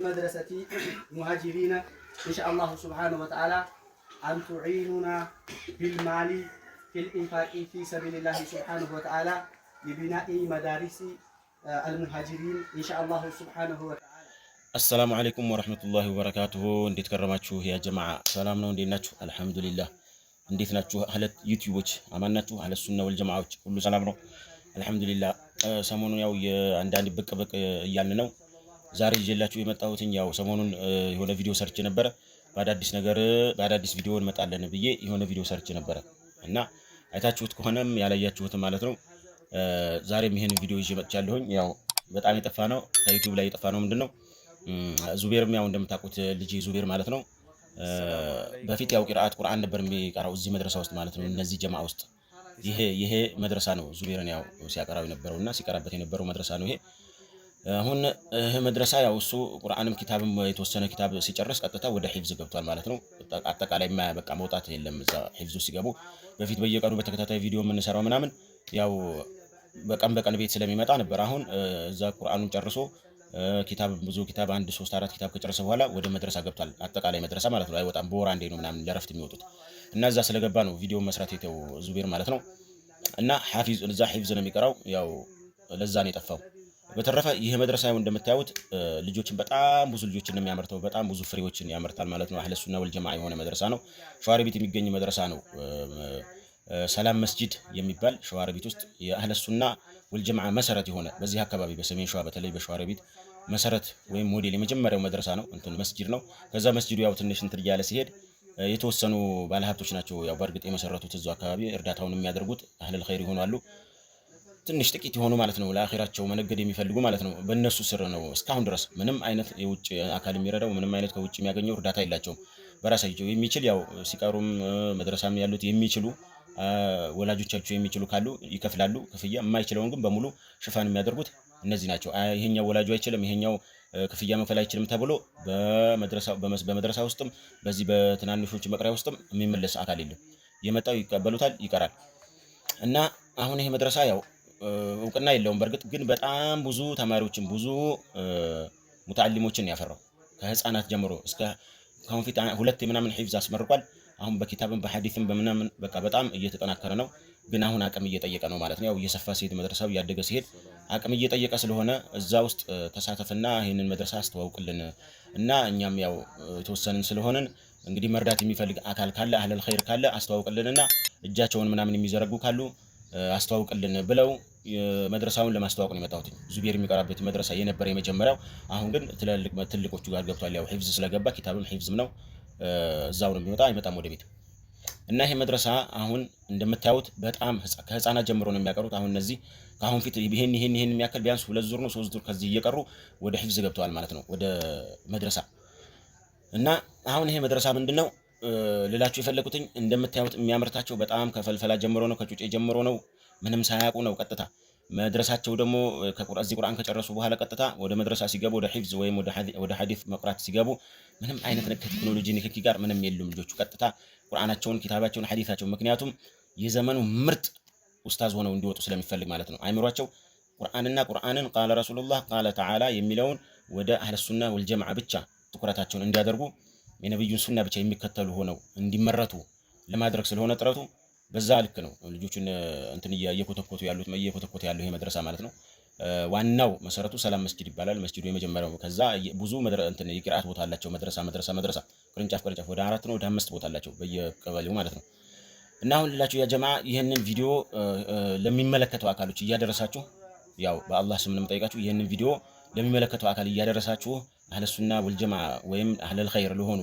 مدرسة مهاجرين إن شاء الله سبحانه وتعالى أن تعينونا بالمال في الإنفاق في سبيل الله سبحانه وتعالى لبناء مدارس المهاجرين إن شاء الله سبحانه وتعالى። السلام عليكم ورحمة الله وبركاته። እንዴት ከረማችሁ يا جماعة? ሰላም ነው? እንዴት ናችሁ? الحمد لله። እንዴት ናችሁ? አህለት ዩቲዩቦች አማን ናችሁ? አህለ ሱና ወልጀማዓዎች ሁሉ ሰላም ነው? الحمد لله። ሰሞኑን ያው የአንዳንድ ብቅ ብቅ እያልን ነው። ዛሬ ይዤላችሁ የመጣሁትኝ ያው ሰሞኑን የሆነ ቪዲዮ ሰርቼ ነበረ። በአዳዲስ ነገር በአዳዲስ ቪዲዮ እንመጣለን ብዬ የሆነ ቪዲዮ ሰርቼ ነበረ እና አይታችሁት ከሆነም ያላያችሁትም ማለት ነው። ዛሬም ይሄን ቪዲዮ ይዤ መጥቻለሁኝ። ያው በጣም የጠፋ ነው፣ ከዩቲዩብ ላይ የጠፋ ነው፣ ምንድን ነው፣ ዙቤርም ያው እንደምታውቁት ልጅ ዙቤር ማለት ነው። በፊት ያው ቂርአት ቁርአን ነበር የሚቀራው እዚህ መድረሳ ውስጥ ማለት ነው። እነዚህ ጀማ ውስጥ ይሄ መድረሳ ነው ዙቤርን ያው ሲያቀራው የነበረው እና ሲቀራበት የነበረው መድረሳ ነው ይሄ። አሁን ይህ መድረሳ ያው እሱ ቁርአንም ኪታብም የተወሰነ ኪታብ ሲጨርስ ቀጥታ ወደ ሂፍዝ ገብቷል ማለት ነው። አጠቃላይ በቃ መውጣት የለም፣ እዛ ሂፍዙ ሲገቡ። በፊት በየቀኑ በተከታታይ ቪዲዮ የምንሰራው ምናምን ያው በቀን በቀን ቤት ስለሚመጣ ነበር። አሁን እዛ ቁርአኑን ጨርሶ ኪታብ ብዙ ኪታብ አንድ ሶስት አራት ኪታብ ከጨረሰ በኋላ ወደ መድረሳ ገብቷል። አጠቃላይ መድረሳ ማለት ነው። አይወጣም። በወር አንዴ ነው ምናምን ለረፍት የሚወጡት እና እዛ ስለገባ ነው ቪዲዮ መስራት የተው ዙቤር ማለት ነው። እና ሐፊዝ እዛ ሂፍዝ ነው የሚቀራው። ያው ለዛ ነው የጠፋው። በተረፈ ይህ መድረሳ እንደምታዩት ልጆችን፣ በጣም ብዙ ልጆችን ነው የሚያመርተው። በጣም ብዙ ፍሬዎችን ያመርታል ማለት ነው። አህለ ሱና ወልጀማ የሆነ መድረሳ ነው። ሸዋሮቢት የሚገኝ መድረሳ ነው። ሰላም መስጂድ የሚባል ሸዋሮቢት ውስጥ የአህለ ሱና ወልጀማ መሰረት የሆነ፣ በዚህ አካባቢ በሰሜን ሸዋ በተለይ በሸዋሮቢት መሰረት ወይም ሞዴል የመጀመሪያው መድረሳ ነው፣ እንትን መስጂድ ነው። ከዛ መስጂዱ ያው ትንሽ እንትን እያለ ሲሄድ የተወሰኑ ባለሀብቶች ናቸው ያው በእርግጥ የመሰረቱት፣ እዛው አካባቢ እርዳታውን የሚያደርጉት አህለል ኸይር ይሆናሉ። ትንሽ ጥቂት የሆኑ ማለት ነው፣ ለአኺራቸው መነገድ የሚፈልጉ ማለት ነው። በእነሱ ስር ነው እስካሁን ድረስ፣ ምንም አይነት የውጭ አካል የሚረዳው፣ ምንም አይነት ከውጭ የሚያገኘው እርዳታ የላቸውም። በራሳቸው የሚችል ያው ሲቀሩም መድረሳም ያሉት የሚችሉ፣ ወላጆቻቸው የሚችሉ ካሉ ይከፍላሉ ክፍያ። የማይችለውን ግን በሙሉ ሽፋን የሚያደርጉት እነዚህ ናቸው። ይሄኛው ወላጁ አይችልም፣ ይሄኛው ክፍያ መክፈል አይችልም ተብሎ በመድረሳ ውስጥም በዚህ በትናንሾች መቅሪያ ውስጥም የሚመለስ አካል የለም። የመጣው ይቀበሉታል፣ ይቀራል። እና አሁን ይሄ መድረሳ ያው እውቅና የለውም። በእርግጥ ግን በጣም ብዙ ተማሪዎችን፣ ብዙ ሙተዓሊሞችን ያፈራው፣ ከህፃናት ጀምሮ እስከ ከአሁን ፊት ሁለት ምናምን ሂፍዝ አስመርቋል። አሁን በኪታብም በሐዲስም በምናምን በቃ በጣም እየተጠናከረ ነው። ግን አሁን አቅም እየጠየቀ ነው ማለት ነው። ያው እየሰፋ ሲሄድ፣ መድረሳው እያደገ ሲሄድ አቅም እየጠየቀ ስለሆነ እዛ ውስጥ ተሳተፍና ይህንን መድረሳ አስተዋውቅልን እና እኛም ያው የተወሰንን ስለሆንን እንግዲህ መርዳት የሚፈልግ አካል ካለ፣ አህለል ኸይር ካለ አስተዋውቅልንና እጃቸውን ምናምን የሚዘረጉ ካሉ አስተዋውቅልን ብለው መድረሳውን ለማስተዋወቅ ነው የመጣሁት። ዙቤር የሚቀራበት መድረሳ የነበረ የመጀመሪያው፣ አሁን ግን ትላልቅ ትልቆቹ ጋር ገብቷል። ያው ሂፍዝ ስለገባ፣ ኪታብም ሂፍዝም ነው፣ እዛው ነው የሚመጣ፣ አይመጣም ወደ ቤት። እና ይሄ መድረሳ አሁን እንደምታዩት በጣም ከህፃናት ጀምሮ ነው የሚያቀሩት። አሁን እነዚህ ከአሁን ፊት ይሄን ይሄን ይሄን የሚያክል ቢያንስ ሁለት ዙር ነው ሶስት ዙር ከዚህ እየቀሩ ወደ ሂፍዝ ገብተዋል ማለት ነው፣ ወደ መድረሳ። እና አሁን ይሄ መድረሳ ምንድን ነው ልላችሁ የፈለጉትኝ፣ እንደምታዩት የሚያመርታቸው በጣም ከፈልፈላ ጀምሮ ነው፣ ከጩጬ ጀምሮ ነው። ምንም ሳያውቁ ነው ቀጥታ መድረሳቸው። ደግሞ እዚህ ቁርአን ከጨረሱ በኋላ ቀጥታ ወደ መድረሳ ሲገቡ፣ ወደ ሂፍዝ ወይም ወደ ሐዲስ መቅራት ሲገቡ ምንም አይነት ከቴክኖሎጂ ንክኪ ጋር ምንም የሉም ልጆቹ። ቀጥታ ቁርአናቸውን፣ ኪታባቸውን፣ ሐዲሳቸውን፣ ምክንያቱም የዘመኑ ምርጥ ኡስታዝ ሆነው እንዲወጡ ስለሚፈልግ ማለት ነው። አይምሯቸው ቁርአንና ቁርአንን፣ قال رسول الله قال تعالى የሚለውን፣ ወደ አህለ ሱና ወልጀማዓ ብቻ ትኩረታቸውን እንዲያደርጉ፣ የነቢዩን ሱና ብቻ የሚከተሉ ሆነው እንዲመረቱ ለማድረግ ስለሆነ ጥረቱ በዛ ልክ ነው። ልጆቹን እንትን እየኮተኮቱ ያሉት፣ እየኮተኮቱ ያለው ይሄ መድረሳ ማለት ነው። ዋናው መሰረቱ ሰላም መስጂድ ይባላል። መስጂዱ የመጀመሪያው። ከዛ ብዙ እንትን የቂርአት ቦታ አላቸው። መድረሳ መድረሳ መድረሳ ቅርንጫፍ ቅርንጫፍ ወደ አራት ነው ወደ አምስት ቦታ አላቸው በየቀበሌው ማለት ነው። እና አሁን ልላችሁ يا جماعة፣ ይህንን ቪዲዮ ለሚመለከተው አካሎች እያደረሳችሁ፣ ያው በአላህ ስም ነው የምጠይቃችሁ፣ ይህንን ቪዲዮ ለሚመለከተው አካል እያደረሳችሁ አህለ ሱና ወልጀማ ወይም አህለል ኸይር ለሆኑ፣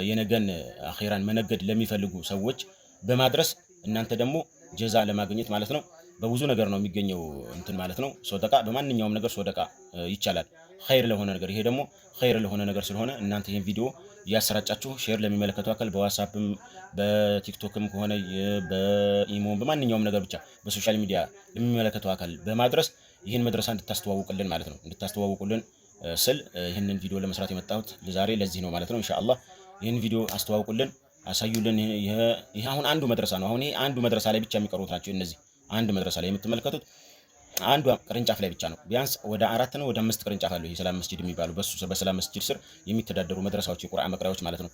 የነገን አኼራን መነገድ ለሚፈልጉ ሰዎች በማድረስ እናንተ ደግሞ ጀዛ ለማግኘት ማለት ነው። በብዙ ነገር ነው የሚገኘው እንትን ማለት ነው። ሶደቃ፣ በማንኛውም ነገር ሶደቃ ይቻላል፣ ኸይር ለሆነ ነገር። ይሄ ደግሞ ኸይር ለሆነ ነገር ስለሆነ እናንተ ይሄን ቪዲዮ እያሰራጫችሁ share ለሚመለከተው አካል በዋትስአፕም በቲክቶክም ከሆነ በኢሞም በማንኛውም ነገር ብቻ በ social media ለሚመለከተው አካል በማድረስ ይህን መድረሳ እንድታስተዋውቅልን ማለት ነው። እንድታስተዋውቁልን ስል ይህንን ቪዲዮ ለመስራት የመጣሁት ዛሬ ለዚህ ነው ማለት ነው። ኢንሻአላህ ይህን ቪዲዮ አስተዋውቁልን፣ አሳዩልን። ይሄ አሁን አንዱ መድረሳ ነው። አሁን ይሄ አንዱ መድረሳ ላይ ብቻ የሚቀሩት ናቸው እነዚህ፣ አንድ መድረሳ ላይ የምትመለከቱት። አንዷ ቅርንጫፍ ላይ ብቻ ነው። ቢያንስ ወደ 4 ነው ወደ 5 ቅርንጫፍ አለው ይሄ ሰላም መስጂድ የሚባለው በሱ በሰላም መስጂድ ስር የሚተዳደሩ መድረሳዎች የቁርአን መቅሪያዎች ማለት ነው።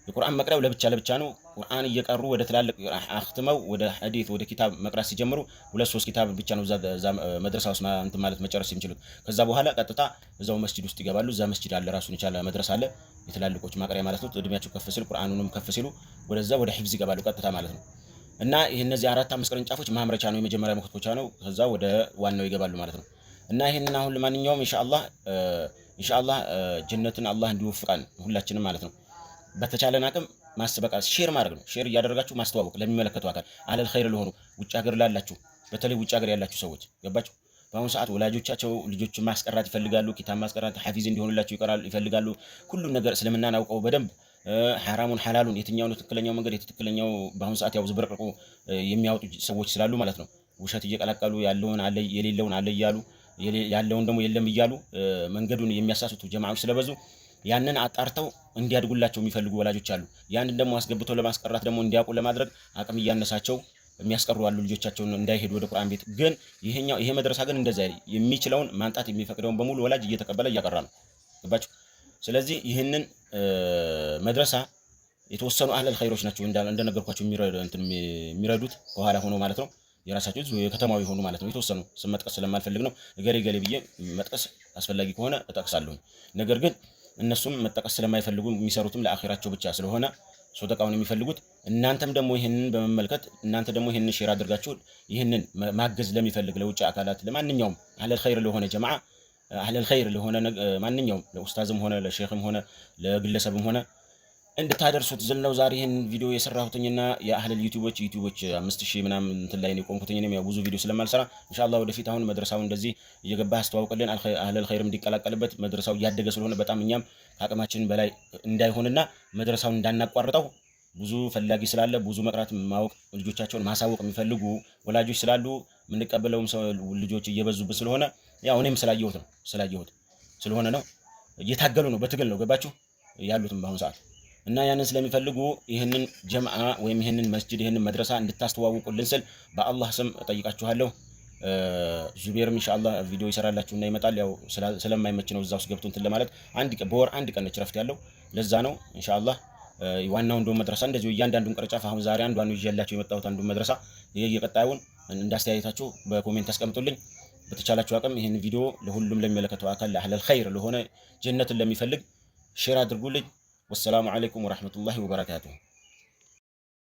የቁርአን መቅሪያው ለብቻ ለብቻ ነው። ቁርአን እየቀሩ ወደ ትላልቅ አክትመው ወደ ሐዲስ ወደ ኪታብ መቅራት ሲጀምሩ 2 3 ኪታብ ብቻ ነው እዛ መድረሳ ውስጥ እንትን ማለት መጨረስ የሚችሉት። ከዛ በኋላ ቀጥታ እዛው መስጂድ ውስጥ ይገባሉ። እዛ መስጂድ አለ፣ ራሱን የቻለ መድረሳ አለ፣ የትላልቆች ማቅሪያ ማለት ነው። እድሜያቸው ከፍ ሲል ቁርአኑንም ከፍ ሲሉ ወደዛ ወደ ሂፍዝ ይገባሉ ቀጥታ ማለት ነው። እና ይሄ እነዚህ 4 5 ቅርንጫፎች ማምረቻ ነው፣ የመጀመሪያ መኮትኮቻ ነው። ከዛ ወደ ዋናው ይገባሉ ማለት ነው። እና ይሄንን አሁን ለማንኛውም ኢንሻአላህ ጀነትን አላህ እንዲወፍቃን ሁላችንም ማለት ነው። በተቻለን አቅም ማስበቃ share ማድረግ ነው። share እያደረጋችሁ ማስተዋወቅ ለሚመለከቱ አካል አለል ኸይር ለሆኑ ውጭ ሀገር ላላችሁ፣ በተለይ ውጭ ሀገር ያላችሁ ሰዎች ገባችሁ። በአሁኑ ሰዓት ወላጆቻቸው ልጆችን ማስቀራት ይፈልጋሉ። ኪታብ ማስቀራት ሐፊዝ እንዲሆንላቸው ይፈልጋሉ። ሁሉን ነገር እስልምናን አውቀው በደንብ ሐራሙን ሐላሉን የትኛው ነው ትክክለኛው መንገድ የትክክለኛው በአሁኑ ሰዓት ያው ዝብርቅርቁ የሚያወጡ ሰዎች ስላሉ ማለት ነው። ውሸት እየቀላቀሉ ያለውን አለ የሌለውን አለ እያሉ ያለውን ደግሞ የለም እያሉ መንገዱን የሚያሳስቱ ጀማዓዎች ስለበዙ ያንን አጣርተው እንዲያድጉላቸው የሚፈልጉ ወላጆች አሉ። ያንን ደግሞ አስገብተው ለማስቀራት ደግሞ እንዲያውቁ ለማድረግ አቅም እያነሳቸው የሚያስቀሩ አሉ፣ ልጆቻቸውን እንዳይሄዱ ወደ ቁርአን ቤት። ግን ይሄኛው ይሄ መድረሳ ግን እንደዛ የሚችለውን ማንጣት የሚፈቅደውን በሙሉ ወላጅ እየተቀበለ እያቀራ ነው። ገባችሁ? ስለዚህ ይህንን መድረሳ የተወሰኑ አህለል ኸይሮች ናቸው እንደነገርኳቸው የሚረዱት ከኋላ ሆኖ ማለት ነው። የራሳቸው የከተማው የሆኑ ማለት ነው። የተወሰኑ ስም መጥቀስ ስለማልፈልግ ነው። እገሌ ገሌ ብዬ መጥቀስ አስፈላጊ ከሆነ እጠቅሳለሁ። ነገር ግን እነሱም መጠቀስ ስለማይፈልጉ የሚሰሩትም ለአኺራቸው ብቻ ስለሆነ ሶደቃውን የሚፈልጉት እናንተም ደግሞ ይህንን በመመልከት እናንተ ደግሞ ይህንን share አድርጋችሁ ይህንን ማገዝ ለሚፈልግ ለውጭ አካላት ለማንኛውም አህለል ኸይር ለሆነ ጀማዓ አህለል ኸይር ለሆነ ማንኛውም ለኡስታዝም ሆነ ለሼኽም ሆነ ለግለሰብም ሆነ እንድታደርሱት ዝል ነው ዛሬ ይህን ቪዲዮ የሰራሁትኝና የአህለል ዩቲዩቦች 5000 ምናምን እንትን ላይ ነው የቆምኩትኝ። እኔም ያው ብዙ ቪዲዮ ስለማልሰራ ኢንሻአላህ ወደፊት አሁን መድረሳው እንደዚህ እየገባህ አስተዋውቅልን፣ አህለል ኸይርም እንዲቀላቀልበት መድረሳው እያደገ ስለሆነ በጣም እኛም ከአቅማችን በላይ እንዳይሆንና መድረሳውን እንዳናቋርጠው ብዙ ፈላጊ ስላለ ብዙ መቅራት ማወቅ ልጆቻቸውን ማሳወቅ የሚፈልጉ ወላጆች ስላሉ የምንቀበለውም ሰው ልጆች እየበዙብን ስለሆነ ያው እኔም ስላየሁት ነው ስላየሁት ስለሆነ ነው እየታገሉ ነው፣ በትግል ነው ገባችሁ ያሉትም በአሁኑ ሰዓት እና ያንን ስለሚፈልጉ ይህንን ጀምዓ ወይም ይህንን መስጂድ ይህንን መድረሳ እንድታስተዋውቁልን ስል በአላህ ስም እጠይቃችኋለሁ። ዙቤርም ኢንሻአላህ ቪዲዮ ይሰራላችሁና ይመጣል። ያው ስለማይመች ነው እዛ ውስጥ ገብቶ እንትን ለማለት አንድ ቀን በወር አንድ ቀን ነች ረፍት ያለው ለዛ ነው። ኢንሻአላህ ዋናው እንደው መድረሳ እንደዚሁ እያንዳንዱን ቅርንጫፍ አሁን ዛሬ አንዷን ነው ይዤላችሁ የመጣሁት አንዱን መድረሳ የየቀጣዩን እንዳስተያየታችሁ በ comment አስቀምጡልኝ። በተቻላችሁ አቅም ይህን ቪዲዮ ለሁሉም ለሚመለከተው አካል ለአህለል ኸይር ለሆነ ጀነትን ለሚፈልግ share አድርጉልኝ። والسلام عليكم ورحمة الله وبركاته።